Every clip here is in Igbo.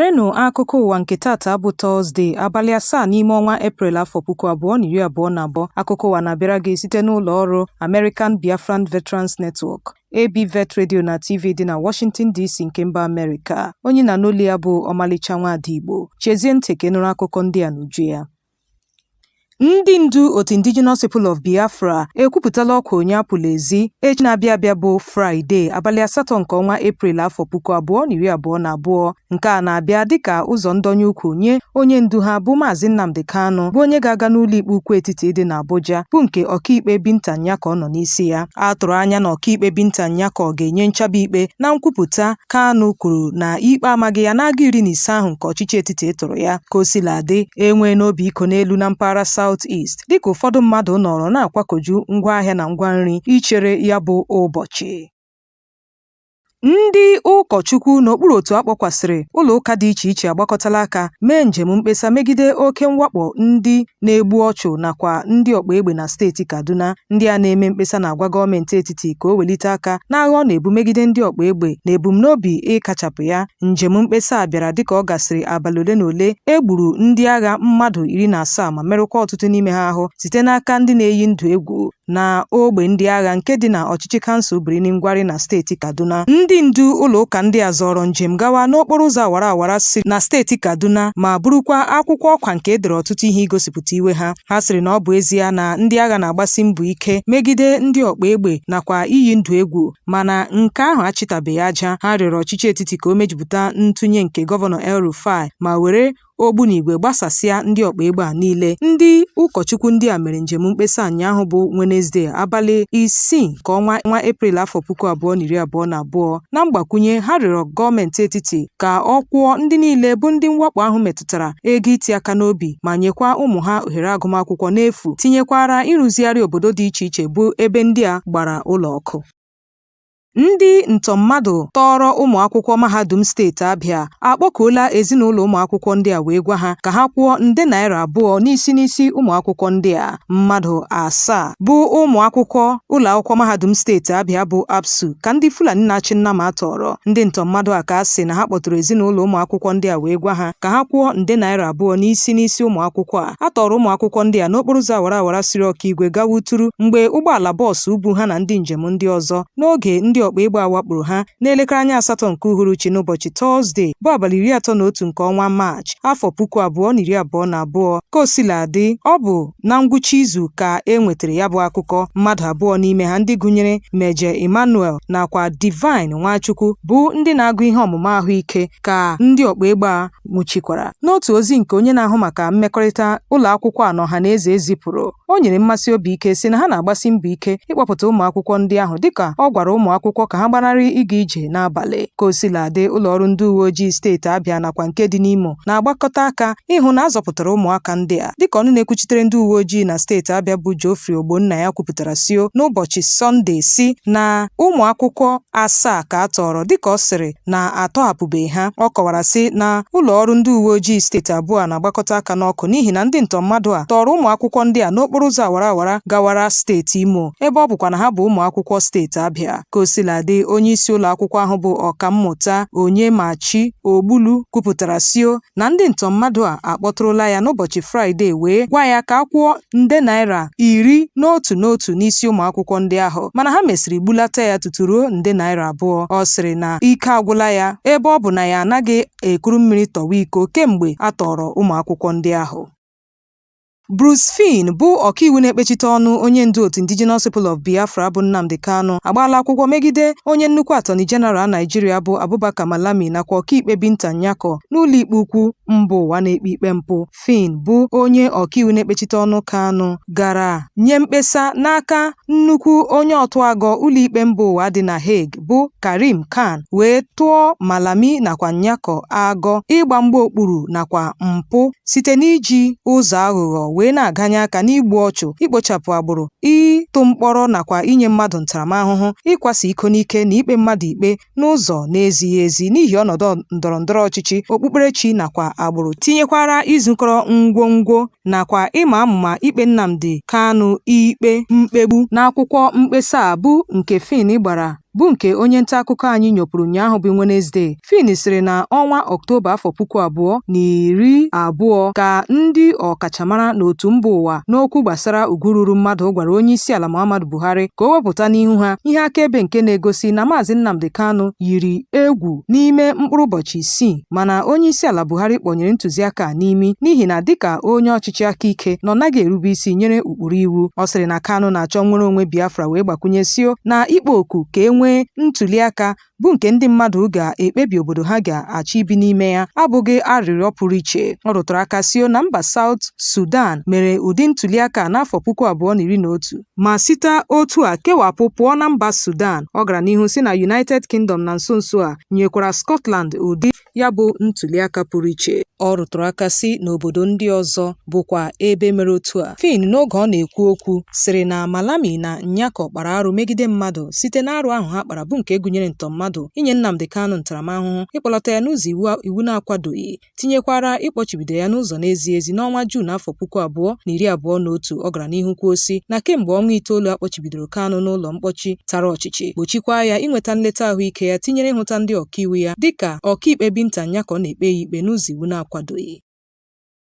Gerenụ akụkọ ụwa nke tata bụ Tọzdee, abalị 7 n'ime ọnwa Eprel, afọ 2022. Akụkọ ụwa na-abịara gị site n'ụlọ ọrụ American Biafran Veterans Network, ABVET Radio na TV dị na Washington DC nke mba Amerịka. Onye na n'olu ya bụ Ọmalịcha Nwaada Igbo. Chezie ntị ka ị nụrụ akụkọ ndị a n'uju ya. Ndị ndu otu Indigenous People of Biafra ekwupụtala ọkwa onye apụla ezi echi na-abịa abịa bụ Fraịde, abalị 8 nke ọnwa Eprel, afọ 2022. Nke a na-abịa dịka ụzọ ndọnye ukwu nye onye ndu ha bụ Maazị Nnamdi Kanu, bụ onye ga-aga n'ụlọ ikpe ukwu etiti dị n'Abuja, bụ nke ọkaikpe Binta Nyako nọ n'isi ya. A tụrụ anya na ọkaikpe Binta Nyako ga-enye nchabi ikpe na nkwupụta Kanu kwuru na ikpe amaghị ya n'aga 15 ahụ nke ọchịchị etiti tụrụ ya. Ka o sila dị, enwee n'obi iko n'elu na mpaghara South East dịka ụfọdụ mmadụ nọrọ na-akwakoju ngwaahịa na ngwa nri ichere ya bụ ụbọchị. Ndị ụkọchukwu n'okpuru otu a kpọkwasịrị ụlọ ụka dị iche iche agbakọtala aka mee njem mkpesa megide oke mwakpo ndị na-egbu ọchụ nakwa ndị ọkpa egbe na steeti Kaduna. Ndị a na-eme mkpesa na-agwa gọọmenti etiti ka o welite aka n'agha ọ na-ebu megide ndị ọkpa egbe na ebumnobi ịkachapụ ya. Njem mkpesa a bịara dịka ọ gasịrị abalị ole na ole e gburu ndị agha mmadụ 17 ma merụkwa ọtụtụ n'ime ha ahụ site n'aka ndị na-eyi ndụ egwu na ogbe ndị agha nke dị na ọchịchị kansụl Birnin Gwari na steeti Kaduna. Ndị ndu ụlọ ụka ndị a zọrọ njem gawa n'okporo ụzọ awara awara si na steeti Kaduna ma burukwa akwụkwọ ọkwa nke edere ọtụtụ ihe igosipụta iwe ha. Ha sịrị na ọ bụ ezie na ndị agha na-agbasi mbọ ike megide ndị ọkpa egbe nakwa iyi ndụ egwu, mana nke ahụ achịtabeghị aja. Ha rịọrọ ọchịchị etiti ka o mejupụta ntụnye nke gọvanọ El-Rufai ma were ogbunigwe gbasasịa ndị ọkpa egbe a niile. Ndị ụkọchukwu ndị a mere njem mkpesa ụnyaahụ bụ Wenezdee, abalị 6 nke ọnwa Eprel, afọ 2022. Na mgbakwunye, ha rịọrọ gọọmenti etiti ka ọ kwụọ ndị niile bụ ndị mwakpo ahụ metụtara ego iti aka n'obi ma nyekwa ụmụ ha ohere agụmakwụkwọ n'efu, tinyekwara ịrụzigharị obodo dị iche iche bụ ebe ndị a gbara ụlọ ọkụ. Ndị ntọ mmadụ tọọrọ ụmụ akwụkwọ mahadum steeti Abịa akpọkuola ezinụlọ ụmụ akwụkwọ ndị a wee gwa ha ka ha kwụọ nde naira 2 n'isi n'isi ụmụ akwụkwọ ndị a. Mmadụ 7 bụ ụmụ akwụkwọ ụlọ akwụkwọ mahadum steeti Abịa bụ ABSU ka ndị Fulani na-achị nnama tọọrọ. Ndị ntọ mmadụ a ka a sị na ha kpọtụrụ ezinụlọ ụmụ akwụkwọ ndị a wee gwa ha ka ha kwụọ nde naira 2 n'isi n'isi ụmụ akwụkwọ a. A tọọrọ ụmụ akwụkwọ ndị a n'okporo ụzọ awara awara siri Ọkigwe gawa Uturu mgbe ụgbọala bọọsụ bu ha na ndị njem ndị ọzọ n'oge ndị ọkpa egbe a wakporo ha n'elekere anya 8 nke uhuruchi n'ụbọchị Tọzdee bụ abalị 31 nke ọnwa Maachị, afọ 2022. Ka o sila dị, ọ bụ na ngwụcha izu ka e nwetara ya bụ akụkọ. Mmadụ abụọ n'ime ha, ndị gụnyere Meje Emmanuel nakwa Divine Nwachukwu, bụ ndị na-agụ ihe ọmụmụ ahụike ka ndị ọkpa egbe a nwụchikwara. N'otu ozi nke onye na-ahụ maka mmekọrịta ụlọ akwụkwọ a na ọha na eze zipụrụ, o nyere mmasi obi ike sị na ha na-agbasi mbọ ike ịkpọpụta ụmụ akwụkwọ ndị ahụ, dịka ọ gwara ụmụ akwụkwọ ka ha gbanarị ịga ije n'abalị. Ka o sila dị, ụlọ ọrụ ndị uwe ojii steeti Abịa nakwa nke dị n'Imo na-agbakọta aka ịhụ na a zọpụtara ụmụaka ndị a, dịka ọnụ na-ekwuchitere ndị uwe ojii na steeti Abịa bụ Geoffrey Ogbonnaya kwupụtara sio n'ụbọchị Sọnde sị na ụmụ akwụkwọ 7 ka a tọọrọ, dịka ọ sịrị na atọhapụbeghị ha. Ọ kọwara sị na ụlọ ọrụ ndị uwe ojii steeti abụọ a na-agbakọta aka n'ọkụ n'ihi na ndị ntọ mmadụ a tọọrọ ụmụ akwụkwọ ndị a n'okporo ụzọ awara awara gawara steeti Imo, ebe ọ bụkwa na ha bụ ụmụ akwụkwọ steeti Abịa. Ka o sila dị, onye isi ụlọ akwụkwọ ahụ bụ Ọkammụta Onyemachi Ogbulu kwupụtara sio na ndị ntọ mmadụ a akpọtụrụla ya n'ụbọchị Fraịde wee gwa ya ka a kwụọ nde naira 10 n'otu n'otu n'isi ụmụ akwụkwọ ndị ahụ, mana ha mesịrị gbulata ya tutu ruo nde naira 2. Ọ sịrị na ike agwụla ya ebe ọ bụ na ya anaghị ekuru mmiri tọwa iko kemgbe a tọọrọ ụmụ akwụkwọ ndị ahụ. Bruce Fein, bụ ọkaiwu na-ekpechite ọnụ onye ndu otu Indigenous People of Biafra bụ Nnamdi Kanu, agbaala akwụkwọ megide onye nnukwu Attorney General Naijiria bụ Abubakar Malami nakwa ọkaikpe Binta Nyako n'ụlọikpe ukwu mba ụwa na-ekpe ikpe mpụ. Fein, bụ onye ọkaiwu na-ekpechite ọnụ Kanu, gara nye mkpesa n'aka nnukwu onye ọtụagọ ụlọikpe mba ụwa dị na Hague bụ Karim Khan wee tụọ Malami nakwa Nyako agọ ịgba mgba okpuru nakwa mpụ site n'iji ụzọ aghụghọ wee na-aganye aka n'igbu ọchụ, ikpochapụ agbụrụ, ịtụ mkpọrọ nakwa inye mmadụ ntaramahụhụ, ịkwasa iko n'ike na ikpe mmadụ ikpe n'ụzọ na-ezighị ezi n'ihi ọnọdụ ndọrọ ndọrọ ọchịchị, okpukperechi nakwa agbụrụ, tinyekwara izukọrọ ngwongwo nakwa ịma amụma ikpe Nnamdi Kanu ikpe mkpegbu. N'akwụkwọ mkpesa a bụ nke Fein gbara Bụ nke onye nta akụkọ anyị nyopụrụ ụnyaahụ bụ Wenezdee. Finn sịrị na ọnwa Ọktoba afọ 2020 ka ndị ọkachamara n'otu mba ụwa n'okwu gbasara ugwu ruru mmadụ gwara onyeisiala Muhammadu Buhari ka o wepụta n'ihu ha ihe akaebe nke na-egosi na Maazị Nnamdi Kanu yiri egwu n'ime mkpụrụ ụbọchị 6, mana onyeisiala Buhari kpọnyere ntụziaka a n'imi n'ihi na dịka onye ọchịchị aka ike na ọ naghị erube isi nyere ụkpụrụ iwu. Ọ sịrị na Kanu na-achọ nnwere onwe Biafra wee gbakwunye sio na ịkpọ oku ka e nwee ntuliaka bụ nke ndị mmadụ ga-ekpebi obodo ha ga-achọ ibi n'ime ya abụghị arịrịọ pụrụ iche. Ọ rụtụrụ aka sio na mba South Sudan mere ụdị ntuliaka n'afọ 2011 ma site otu a kewapụ pụọ na mba Sudan. Ọ gara n'ihu sị na United Kingdom na nso nso a nyekwara Scotland ụdị ya bụ ntuliaka pụrụ iche. Ọ rụtụrụ aka sị na obodo ndị ọzọ bụkwa ebe mere otu a. Finn n'oge ọ na-ekwu okwu sịrị na Malami na Nyako kpara arụ megide mmadụ site n'arụ ahụ ha kpara bụ nke gụnyere ntọ mmadụ, inye Nnamdi Kanu ntaramahụhụ, ịkpọlata ya n'ụzọ iwu na-akwadoghị, tinyekwara ịkpọchibido ya n'ụzọ na-ezighị ezi n'ọnwa Juun afọ 2021. Ọ gara n'ihu kwuo sị na kemgbe ọnwa 9 a kpọchibidoro Kanu n'ụlọ mkpọchi tara ọchịchị, gbochikwaa ya inweta nleta ahụike ya tinyere ịhụta ndị ọkaiwu ya dịka ọkaikpe Binta Nyako na-ekpe ya ikpe n'ụzọ iwu na-akwadoghị.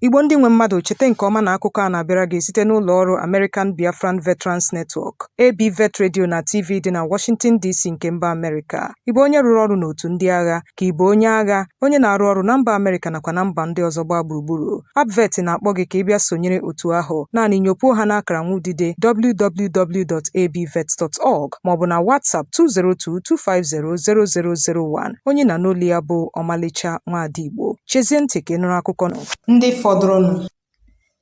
Igbo ndị nwe mmadụ, cheta nke ọma na akụkọ a na-abịara gị site n'ụlọ ọrụ American Biafran Veterans Network, ABVET Radio na TV dị na Washington DC nke mba Amerịka. Ị bụ onye rụrụ ọrụ n'otu ndị agha, ka ị bụ onye agha, onye na-arụ ọrụ na mba Amerịka nakwa na mba ndị ọzọ gbaa gburugburu. ABVET na-akpọ gị ka ị bịa sonyere otu ahụ. Naanị nyopuo ha n'akara nwudide www.abvet.org maọbụ na WhatsApp 202-250-0001. Onye na n'olu ya bụ Ọmalịcha Nwaada Igbo. Chezie ntị ka ị nụrụ akụkọ ndị fọdụrụnụ.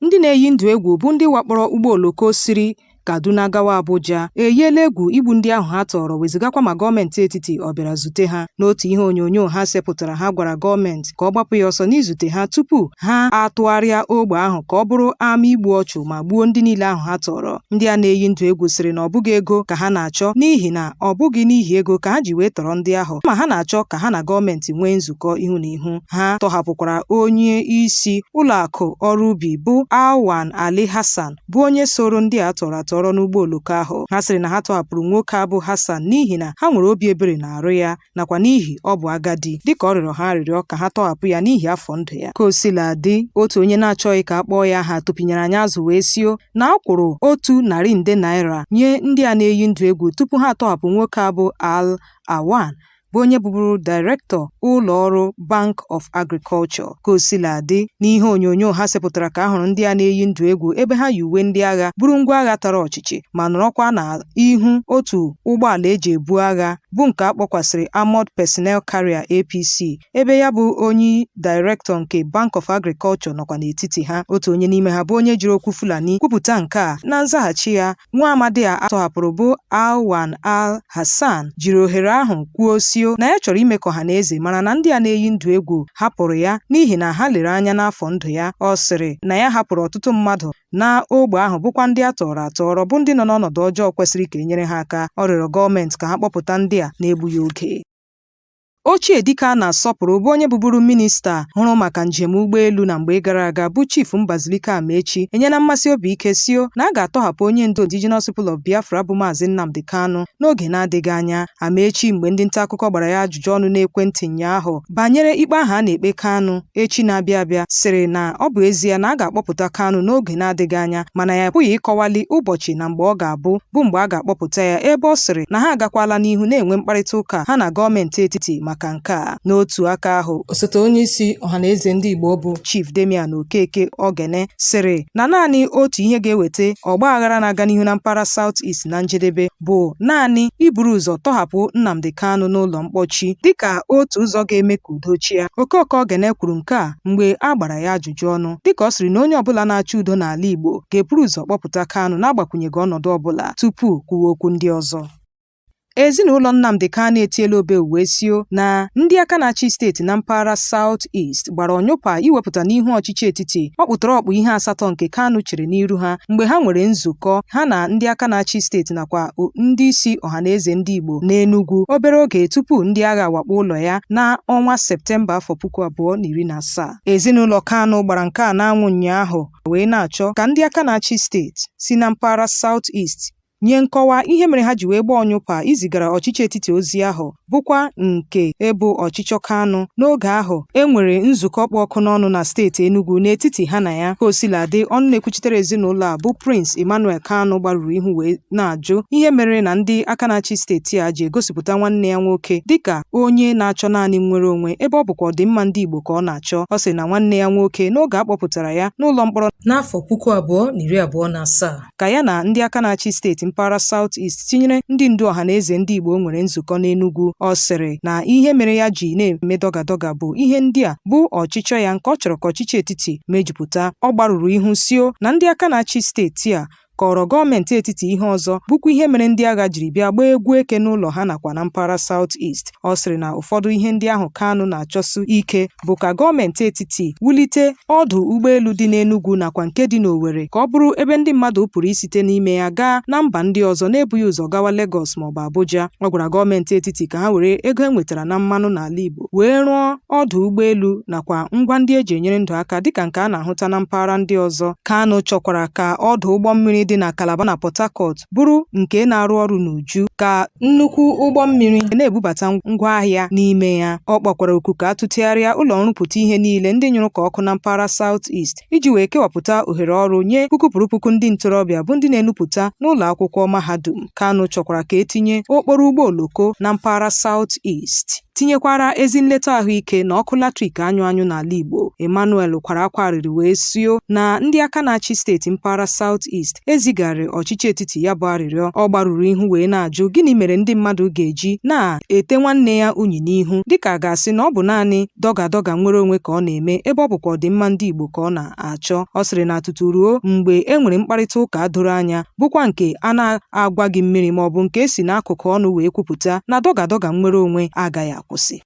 Ndị na-eyi ndụ egwu bụ ndị wakporo ụgbọ oloko siri Kaduna gawa Abuja eyiela egwu igbu ndị ahụ ha tọọrọ, wezụgakwa ma gọọmenti etiti ọ bịara zute ha. N'otu ihe onyonyo ha sepụtara, ha gwara gọọmenti ka ọ gbapụ ya ọsọ n'izute ha tupu ha atụgharịa ogbe ahụ ka ọ bụrụ ama igbu ọchụ ma gbuo ndị niile ahụ ha tọọrọ. Ndị a na-eyi ndụ egwu sịrị na ọ bụghị ego ka ha na-achọ, n'ihi na ọ bụghị n'ihi ego ka ha ji wee tọrọ ndị ahụ, kama ha na-achọ ka ha na gọọmenti nwee nzukọ ihu na ihu. Ha tọhapụkwara onye isi ụlọ akụ ọrụ ubi bụ Alwan Ali Hassan, bụ onye soro ndị a tọrọ atọrọ n'ụgbọ oloko ahụ. Ha sịrị na ha tọhapụrụ nwoke a bụ Hassan n'ihi na ha nwere obi ebere n'arụ ya nakwa n'ihi ọ bụ agadi, dịka ọ rịọrọ ha arịrịọ ka ha tọhapụ ya n'ihi afọ ndụ ya. Ka o sila dị, otu onye na-achọghị ka a kpọọ ya aha tụpịnyere anyị azụ wee sio na a kwụrụ ₦100 nde nye ndị a na-eyi ndụ egwu tupu ha atọhapụ nwoke a bụ Al Awan, bụ onye bụburu daịrektọ ụlọ ọrụ Bank of Agriculture. Ka o sila dị, n'ihe onyonyo ha sepụtara ka a hụrụ ndị a na-eyi ndụ egwu ebe ha yi uwe ndị agha, buru ngwa agha tara ọchịchị ma nọrọkwa n'ihu otu ụgbọala eji ebu agha bụ nke a kpọkwasịrị Armored Personnel Carrier, APC, ebe ya bụ onye daịrektọ nke Bank of Agriculture nọkwa n'etiti ha. Otu onye n'ime ha bụ onye jiri okwu Fulani kwupụta nke a. Na nzaghachi ya, Nwa amadi a atọhapụrụ bụ Alwan Al Hassan jiri ohere ahụ kwuo sio na ya chọrọ ime ka ọha na eze mara na ndị a na-eyi ndụ egwu hapụrụ ya n'ihi na ha lere anya n'afọ ndụ ya. Ọ sịrị na ya hapụrụ ọtụtụ mmadụ na ogbe ahụ bụkwa ndị a tọọrọ atọrọ, bụ ndị nọ n'ọnọdụ ọjọọ kwesịrị ka e nyere ha aka. Ọ rịọrọ gọọmenti ka ha kpọpụta ndị a na-egbughị oge. Ochie dike a na-asọpụrụ bụ onye bụburu minista hụrụ maka njem ụgbọelu na mgbe gara aga bụ Chief Mbazulike Amaechi enyela mmasi obi ike sio na a ga-atọhapụ onye ndu Indigenous People of Biafra bụ Maazị Nnamdi Kanu n'oge na-adịghị anya. Amaechi, mgbe ndị nta akụkọ gbara ya ajụjụ ọnụ n'ekwentị ụnyaahụ banyere ikpe ahụ a na-ekpe Kanu echi na-abịa abịa, sịrị na ọ bụ ezie na a ga-akpọpụta Kanu n'oge na-adịghị anya, mana ya apụghị ịkọwali ụbọchị na mgbe ọ ga-abụ bụ mgbe a ga-akpọpụta ya, ebe ọ sịrị na ha agakwala n'ihu na-enwe mkparịta ụka ha na gọọmenti etiti maka nke a. N'otu aka ahụ, osote onye isi Ọhanaeze ndị Igbo bụ Chief Damian Okeke Ogene sịrị na naanị otu ihe ga-eweta ọgba aghara na-aga n'ihu na mpaghara South East na njedebe bụ naanị iburu ụzọ tọhapụ Nnamdi Kanu n'ụlọ mkpọchi dịka otu ụzọ ga-eme ka udo chịa. Okeke Ogene kwuru nke a mgbe a gbara ya ajụjụ ọnụ, dịka ọ sịrị na onye ọbụla na-achọ udo n'ala Igbo ga-eburu ụzọ kpọpụta Kanu n'agbakwunyeghị ọnọdụ ọbụla tupu kwuwe okwu ndị ọzọ. Ezinụlọ Nnamdi Kanu etiela obe wee sio na ndị aka na-achị steeti na mpaghara South East gbara ọnyụpa iwepụta n'ihu ọchịchị etiti ọkpụtọrọkpụ ihe asatọ nke Kanu chere n'iru ha mgbe ha nwere nzukọ ha na ndị aka na-achị steeti nakwa ndị isi Ọhanaeze ndị Igbo n'Enugwu obere oge tupu ndị agha wakpo ụlọ ya na ọnwa Septemba afọ 2017. Ezinụlọ Kanu gbara nke a n'anwụ ụnyaahụ wee na-achọ ka ndị aka na-achị steeti si na mpaghara South East Nye nkọwa ihe mere ha ji wee gbaa ọnyụpa izigara ọchịchị etiti ozi ahụ, bụkwa nke bụ ọchịchọ Kanu n'oge ahụ e nwere nzukọ kpụ ọkụ n'ọnụ na steeti Enugu n'etiti ha na ya. Ka o sila dị, ọnụ na-ekwuchitere ezinụlọ a bụ Prince Emmanuel Kanu gbarụrụ ihu wee na-ajụ ihe mere na ndị aka na-achị steeti a ji egosipụta nwanne ya nwoke dịka onye na-achọ naanị nnwere onwe, ebe ọ bụkwa ọdịmma ndị Igbo ka ọ na-achọ. Ọ sị na nwanne ya nwoke, n'oge a kpọpụtara ya n'ụlọ mkpọrọ n'afọ 2027, ka ya na ndị aka na-achị steeti mpaghara South East tinyere ndị ndu ọhaneze ndị Igbo nwere nzukọ n'Enugu. Ọ sịrị na ihe mere ya ji na-eme dọga dọga bụ ihe ndị a bụ ọchịchọ ya nke ọ chọrọ ka ọchịchị etiti mejupụta. Ọ gbarụrụ ihu sio na ndị aka na-achị steeti a kọrọ gọọmenti etiti ihe ọzọ, bụkwa ihe mere ndị agha jiri bịa gbaa egwu eke n'ụlọ ha nakwa na mpaghara South East. Ọ sịrị na ụfọdụ ihe ndị ahụ Kanu na-achọsi ike bụ ka gọọmenti etiti wulite ọdụ ụgbọelu dị n'Enugu nakwa nke dị n'Owerri ka ọ bụrụ ebe ndị mmadụ pụrụ isite n'ime ya gaa na mba ndị ọzọ na-ebughị ụzọ gawa Lagos maọbụ Abuja. Ọ gwara gọọmenti etiti ka ha were ego e nwetara na mmanụ n'ala Igbo wee rụọ ọdụ ụgbọelu nakwa ngwa ndị e ji enyere ndụ aka dịka nke a na-ahụta na mpaghara ndị ọzọ. Kanu chọkwara ka ọdụ ụgbọ mmiri dị na Calabar na Port Harcourt bụrụ nke na-arụ ọrụ n'uju ka nnukwu ụgbọ mmiri na-ebubata ngwaahịa n'ime ya. Ọ kpọkwara oku ka a tụtegharịa ụlọ nrụpụta ihe niile ndị nyụrụ ka ọkụ na mpaghara South East iji wee kewapụta ohere ọrụ nye puku pụrụ puku ndị ntorobịa bụ ndị na-enupụta n'ụlọ akwụkwọ mahadum. Kanu chọkwara ka e tinye okporo ụgbọ oloko na mpaghara South East, tinyekwara ezi nleta ahụike na ọkụ latrik anyụ anyụ n'ala Igbo. Emmanuel kwara akwa arịrị wee sio na ndị aka na-achị steeti mpaghara South East ezigara ọchịchị etiti ya bụ arịrịọ. Ọ gbarụrụ ihu wee na-ajụ gịnị mere ndị mmadụ ga-eji na-ete nwanne ya unyi n'ihu dịka a ga-asị na ọ bụ naanị dọga dọga nnwere onwe ka ọ na-eme, ebe ọ bụkwa ọdịmma ndị Igbo ka ọ na-achọ. Ọ sịrị na tutu ruo mgbe e nwere mkparịta ụka doro anya, bụkwa nke a na-agwaghị mmiri maọbụ nke e si n'akụkụ ọnụ wee kwupụta, na dọga dọga nnwere onwe agaghị akwụsị.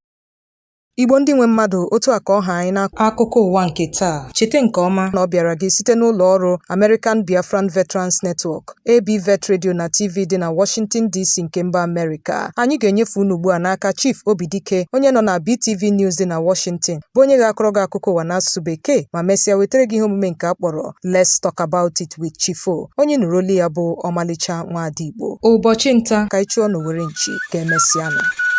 Igbo ndị nwe mmadụ, otu a ka ọ ha anyị n'akụkọ ụwa nke taa. Cheta nke ọma na ọ bịara gị site n'ụlọ ọrụ American Biafran Veterans Network, ABVET Radio na TV dị na Washington DC nke mba Amerịka. Anyị ga-enyefe unu ugbu a n'aka Chief Obidike, onye nọ na BTV News dị na Washington, bụ onye ga-akọrọ gị akụkọ ụwa n'asụsụ Bekee ma mesịa wetara gị ihe omume nke a kpọrọ Let's Talk About It with Chief O. Onye nụrụ olu ya bụ ọmalịcha nwaada Igbo. Ụbọchị nta ka anyị chụọ n'owere nchi. Ka emesịanụ.